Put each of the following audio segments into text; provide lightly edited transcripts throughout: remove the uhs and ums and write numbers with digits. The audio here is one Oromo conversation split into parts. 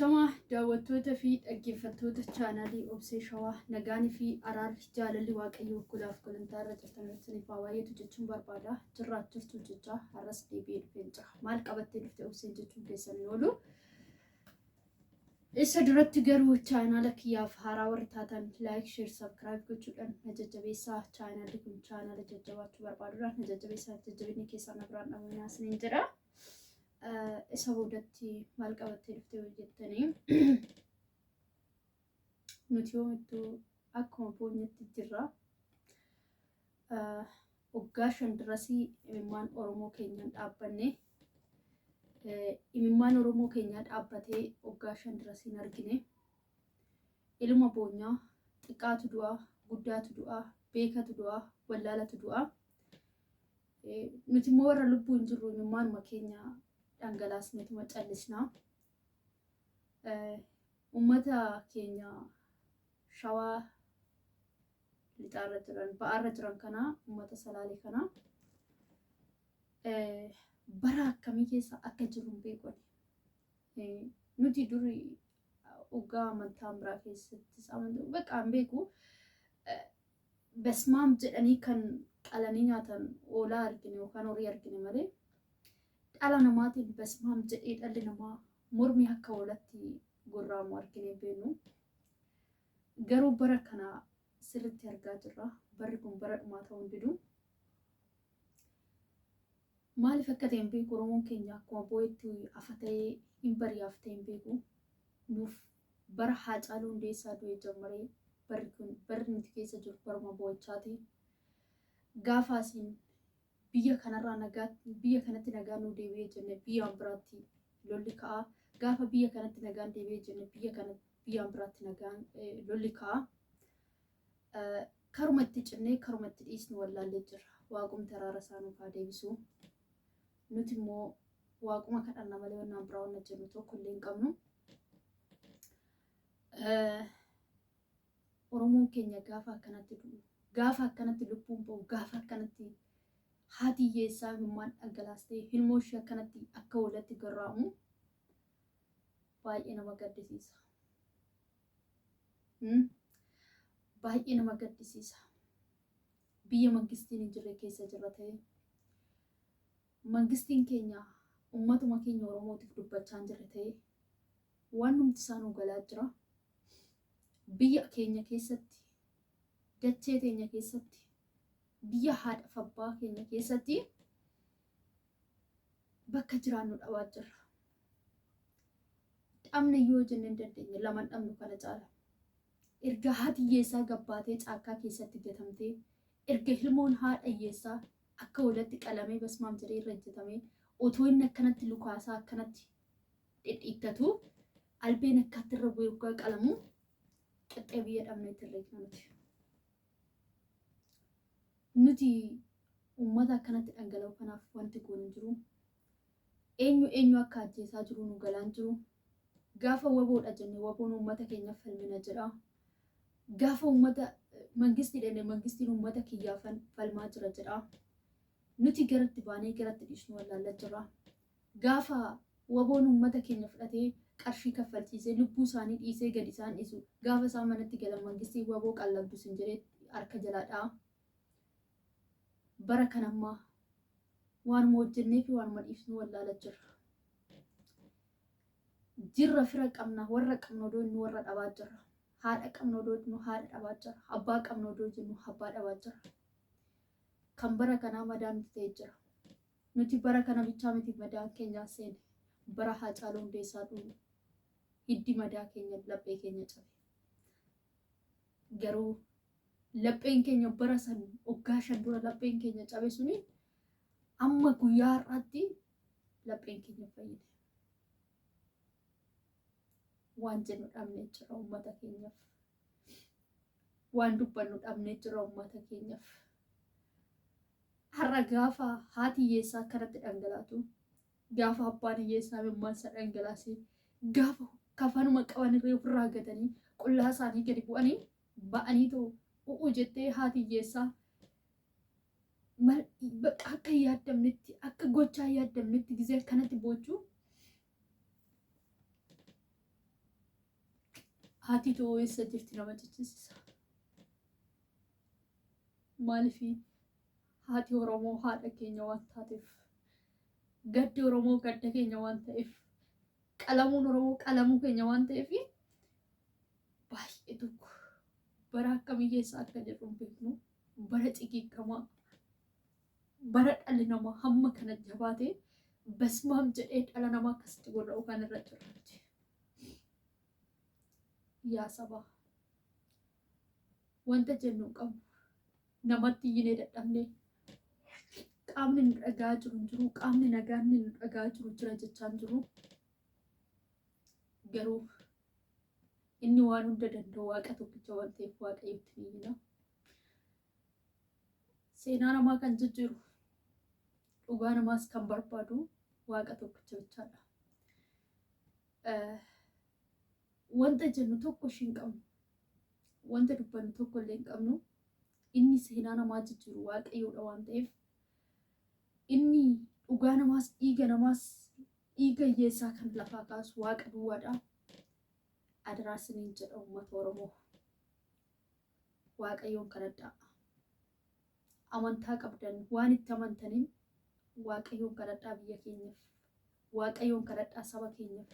Ashamaa daawwattoota fi dhaggeeffattoota chaanaalii Obsee Shawaa, nagaanii fi araarri jaalalli Waaqayyoo golaaf gulantaa irra jirtan isiniif haa baay'atu jechuun barbaada. Jirraat jirtu jechaa har'as deebi'ee dhufeen jira. Maal qabattee dhufte Obseen jechuun keessan hin oolu. Isa duratti garuu chaanaala kiyyaaf haaraa warri taatan like, share, subscribe gochuudhaan na jajjabeessaa. Chaanaalli kun chaanaala jajjabaachuu barbaadudha. Na jajjabeessaa, jajjabinni keessan na biraan dhabaminaa isiniin jedha. Isa boodatti maal qabattee dhufte yoo jettanii, nuti yoomittuu akkuma boonyetti jirra. Waggaa 5 durasii imimmaan Oromoo keenyaan dhaabbanne, imimmaan Oromoo keenyaa dhaabbatee waggaa 5 durasii hin argine. Ilma boonyaa xiqqaatu du'a, guddaatu du'a, beekatu du'a, wallaalatu du'a. Nuti immoo warra lubbuun jirru imimmaanuma keenya dhangalaasneetuma callisna. Uummata keenya Shawaa lixaarra jiran, ba'aarra jiran kana, uummata Salaalee kana bara akkamii keessa akka jiru hin beeku. Nuti duri dhugaa amantaa biraa keessattis amantaa bakka hin beeku. Besmaam jedhanii kan qalanii nyaatan hoolaa argine yookaan horii argine malee, dhala namaatiin besmaam jedhee dhalli namaa mormi akka hoolatti gorraamu argine hin beeknu. Garuu bara kana sirriitti argaa jirra. Barri kun bara dhumaa ta'uu hin didu. Maaliif akka ta'e hin beeku, Oromoon keenya akkuma boo'etti afa ta'ee hin bari'aaf ta'e hin beeku. Nuuf bara Haacaaluu Hundeessaa du'ee jammaree barri kun, barri nuti keessa jiru baruma boo'ichaati. Gaafa asiin biyya kanarraa nagaa, biyya kanatti nagaan nuu deebi'ee jenne biyyaan biraatti lolli ka'a. Gaafa biyya kanatti nagaan deebi'ee jenne biyya kana biyyaan biraatti nagaan lolli ka'a. Karuma itti cinnee karuma itti dhiisnu wallaallee jirra. Waaqumti araara isaa nuuf haa deebisu. Nuti immoo waaquma kadhanna malee wannaan biraa wanna jennu tokko illee hin qabnu. Oromoon keenya gaafa akkanatti du'u, gaafa akkanatti lubbuun ba'u, gaafa akkanatti haati hiyyeessaa imimmaan dhangalaastee ilmoo ishee akkanatti akka hoolatti gorra'amu baay'ee nama gaddisiisa. Baay'ee nama gaddisiisa. Biyya mangistiin hin jirre keessa jirra ta'e, mangistiin keenya ummatuma keenya Oromootiif dubbachaa hin jirre ta'e, waan numti isaa nuu galaa jira. Biyya keenya keessatti, dachee teenya keessatti, biyya haadha abbaa keenya keessatti bakka jiraannu dhabaa jirra. Dhabne yoo jenne hin dandeenye, laman dhabnu kana caala. Erga haati hiyyeessaa gabbaatee caakkaa keessatti gatamtee, erga ilmoon haadha hiyyeessaa akka hoolatti qalamee basmaam jedhee irra ejjetamee, otoo inni akkanatti lukaasaa akkanatti dhidhiittatu, albeen akkaatti irra bu'ee waggaa qalamu, qixxee biyya dhabneetti herreegna nuti. Nuti uummata akkanatti dhangala'u kanaaf wanti goonu hin jiru. Eenyu eenyu akka ajjeesaa jiru nu galaan jiru. Gaafa waboodha jenne waboon uummata keenyaaf falmina jedha. Gaafa uummata mangistii jenne mangistiin uummata kiyyaaf falmaa jira jedha. Nuti garatti baanee garatti dhiisnu wallaalla jirra. Gaafa waboon uummata keenya fudhatee qarshii kaffalchiisee lubbuu isaanii dhiisee gadi isaan dhiisu, gaafa isaan manatti galan mangistiin waboo qallabdu sin jedhee harka jalaa dha'a. Bara kan ammaa waanuma hojjennee fi waanuma dhiisnu wallaala jirra. Jirra, fira qabna, warra qabna odoo inni warra dhabaa jirra. Haadha qabna odoo jennu haadha dhabaa jirra. Abbaa qabna odoo jennu abbaa dhabaa jirra. Kan bara kanaa madaa nuti ta'e jira. Nuti bara kana bichaa miti madaan keenyaa seene. Bara Haacaaluu Hundeessaa dhumu hiddi madaa keenya laphee keenya cabe. Garuu lapheen keenya bara san waggaa 5 dura lapheen keenya cabe suni amma guyyaa har'aatti lapheen keenya fayyine. Waan jennu dhabnee jira uummata keenyaaf. Waan dubbannu dhabnee jira uummata keenyaaf. Har'a gaafa haati hiyyeessaa akkanatti dhangalaatu, gaafa abbaan hiyyeessaa imimmaansa dhangalaasee, gaafa kafanuma qaban irree ofirraa gatanii qullaa isaanii gadi bu'anii ba'anii too u'u jettee haati hiyyeessaa bakka akka hin yaaddamnetti, akka gochaa hin yaaddamnetti gizee akkanatti boochuu Haati too eessa jirti nama jechisiisa. Maaliif haati Oromoo haadha keenya waan taateef, gaddi Oromoo gadda keenya waan ta'eef, qalamuun Oromoo qalamuu keenya waan ta'eef baay'ee tokko bara akkamii keessa akka jirru hin beeknu, bara cigiiggamaa, bara dhalli namaa hamma kana jabaatee basmaam jedhee dhala namaa akkasitti gorra'u kan irra jira nuti. Yaa sabaa, wanta jennu hin qabnu. Namatti iyyinee dadhabnee qaamni nu dhagaa jiru hin jiru, qaamni nagaan nu dhagaa jiru jira jechaa hin jiru. Garuu inni waan hunda danda'u Waaqa tokkicha waan ta'eef Waaqayyotti ni iyyina. Seenaa namaa kan jijjiiru, dhugaa namaas kan barbaadu Waaqa tokkicha bichaadha. Wanta jennu tokko ishii hin qabnu. Wanta dubbannu tokko illee hin qabnu. Inni seenaa namaa jijjiiru Waaqayyoodha waan ta'eef, inni dhugaa namaas dhiiga namaas dhiiga hiyyeessaa kan lafaa kaasu Waaqa duwwaadha. Adaraa isiniin jedha uummata Oromoo. Waaqayyoon kadhadhaa. Amantaa qabdan waan itti amantaniin Waaqayyoon kadhadhaa biyya keenyaaf. Waaqayyoon kadhadhaa saba keenyaaf.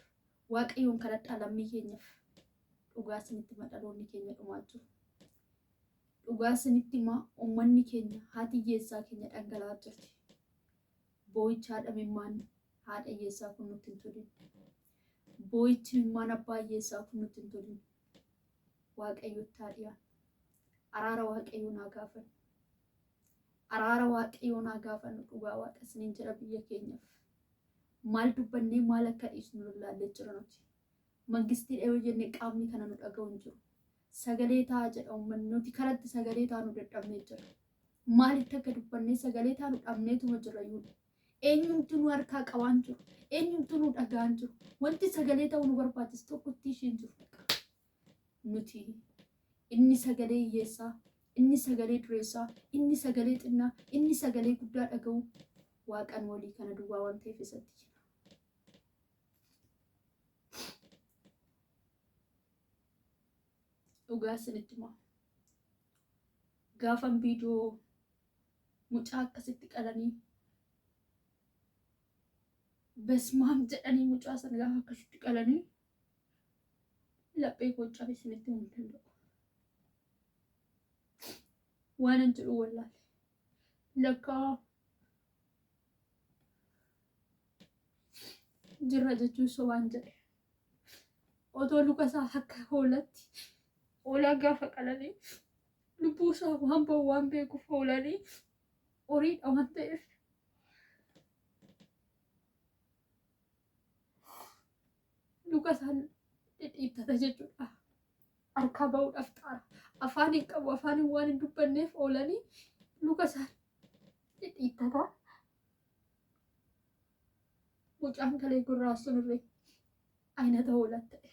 Waaqayyoon kadhadhaa lammii keenyaaf. Dhugaa isinitti hima, dhaloonni keenya dhumaa jiru. Dhugaa isinitti hima, uummanni keenya haati hiyyeessaa keenya dhangala'aa jirti. Boo'icha haadha mimmaan haadha hiyyeessaa kun nutti hin tolin. Boo'ichi mimmaan abbaa hiyyeessaa kun nutti hin tolin. Waaqayyotti haa dhiyaannu. Araara Waaqayyoon haa gaafannu. Araara Waaqayyoon haa gaafannu, dhugaa Waaqa isiniin jedha biyya keenyaaf. Maal dubbannee maal akka dhiisnu lallaallee jira nuti. Mangistiidha yoo jenne qaamni kana nu dhaga'u hin jiru. Sagalee ta'a jedha uummanni, nuti karatti sagalee taanu dadhabnee jira. Maalitti akka dubbannee sagalee taanu dhabneetuma jira iyyuu. Eenyumtu nu harkaa qabaan jiru. Eenyumtu nu dhaga'an jiru. Wanti sagalee ta'uu nu barbaachisu tokkotti isheen jiru. Nuti inni sagalee hiyyeessaa, inni sagalee dureessaa, inni sagalee xinnaa, inni sagalee guddaa dhaga'u Waaqan walii kana duwwaa waan ta'eef isatti jira. Dhugaa isinitti himaa. Gaafan viidiyoo mucaa akkasitti qalanii besmaam jedhanii mucaa sana gaafa akkasitti qalanii laphee koo cabe isinitti himuu hin danda'u. Waanan jedhu wallaale. Lakkaa jirra jechuun sobaan jedhe. Otoo luka isaa akka hoolatti, hoolaa gaafa qalanii lubbuu isaa waan ba'u waan beekuuf, hoolanii horiidha waan ta'eef luka isaan dhidhiittata jechuudha. Harkaa ba'uudhaaf xaara. Afaan hin qabu, afaan hin waan hin dubbanneef oolanii luka isaan dhidhiittata. Mucaan kalee gurraa sunirree aynata hoolat ta'e.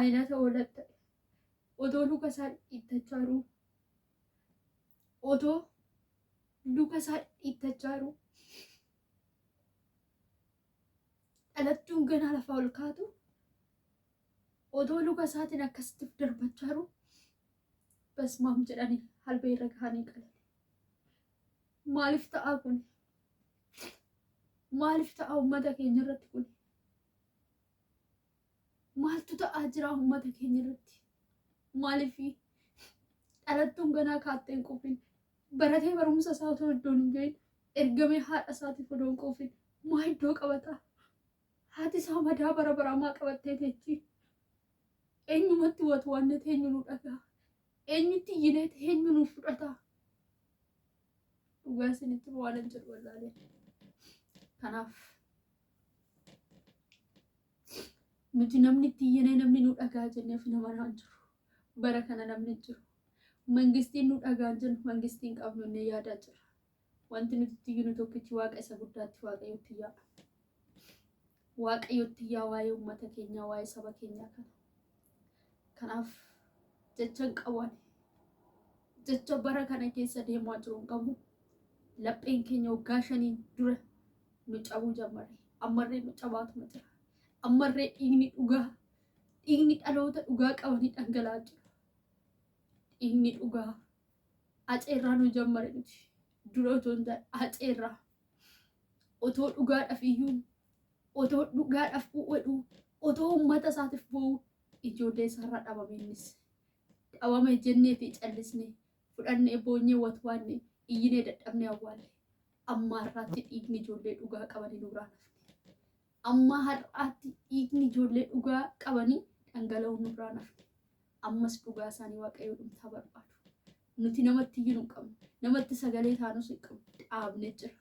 Aynata hoolat ta'e. Otoo luka isaa dhidhiittachaa jiru. Otoo luka isaa dhidhiittachaa jiru. Dhalattuun ganaa lafaa ol kaatu otoo luka isaatiin akkasitti of darbachaa jiru basmaam jedhanii halbee irra gahanii qalan. Maaliif ta'aa kun? Maaliif ta'aa uummata keenya irratti kun? Maaltu ta'aa jira uummata keenya irratti? Maaliif dhalattuun ganaa kaattee hin quufin, baratee barumsa isaa otoo iddoon hin gahin, ergamee haadha isaatiif odoo hin quufin maa iddoo qabata? Haati isaa madaa bara baraa maa qabattee teechi? Eenyumatti watwaannet eenyu nu dhagaa? Eenyutti iyyineet eenyu nu fudhata? Dhugaa isinitti waan hin jedhu wallaalee. Kanaaf nuti namni itti iyyinee namni nu dhagaa jenneef nama naan jiru. Bara kana namni hin jiru. Mangistiin nu dhagaan jennu, mangistiin qabnu inni yaadaa jira. Wanti nuti itti iyyinu tokkichi Waaqa isa guddaatti, Waaqayyotti iyyaa. Waaqayyotti iyyaa waa'ee uummata keenyaa, waa'ee saba keenyaa kana. Kanaaf jecha hin qabu ani. Jecha bara kana keessa deemaa jiru hin qabu. Lapheen keenya waggaa 5n dura nu cabuu jammare. Ammarree nu cabaatuma jira. Ammarree dhiigni dhugaa. Dhiigni dhaloota dhugaa qabanii dhangala'aa jira. Dhiigni dhugaa Haceerraa nu jammare nuti. Dura otoo hin taane Haceerraa. Otoo dhugaadhaaf iyyuu, otoo dhugaadhaaf u'edhu, otoo uummata isaatiif boo'u ijoollee isaarraa dhabame innis. Dhabame jennee fi callisnee fudhannee boonyee watwaanne iyyinee dadhabnee awwaalle. Amma har'aatti dhiigni ijoollee dhugaa qabanii nu biraa nafne. Amma har'aatti dhiigni ijoollee dhugaa qabanii dhangala'uu nu biraa nafne. Ammas dhugaa isaanii Waaqayyoo dhumtaa barbaadu. Nuti namatti iyyuu hin qabnu. Namatti sagalee taanus hin qabnu. Dhaabne jira.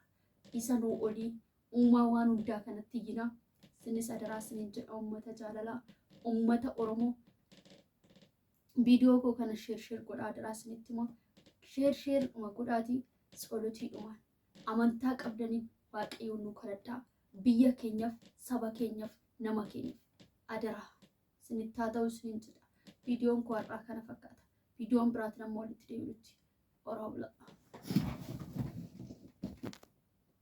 Isa nuu olii uumaa waan hundaa kanatti iyyinaa. Isinis adaraa isiniin jedha uummata jaalalaa, uummata Oromoo. Viidiyoo koo kana sheer sheer godhaa adaraa isinitti himaa. Sheer sheer dhuma godhaatii tsolotiidhumaan amantaa qabdaniin Waaqayyoon nu kadhadhaa. Biyya keenyaaf, saba keenyaaf, nama keenyaaf adaraa isinitti haa ta'u isiniin jedha. Viidiyoon koo har'aa kana fakkaata. Viidiyoon biraatiin amma walitti deebinutti. Horaa bulaa.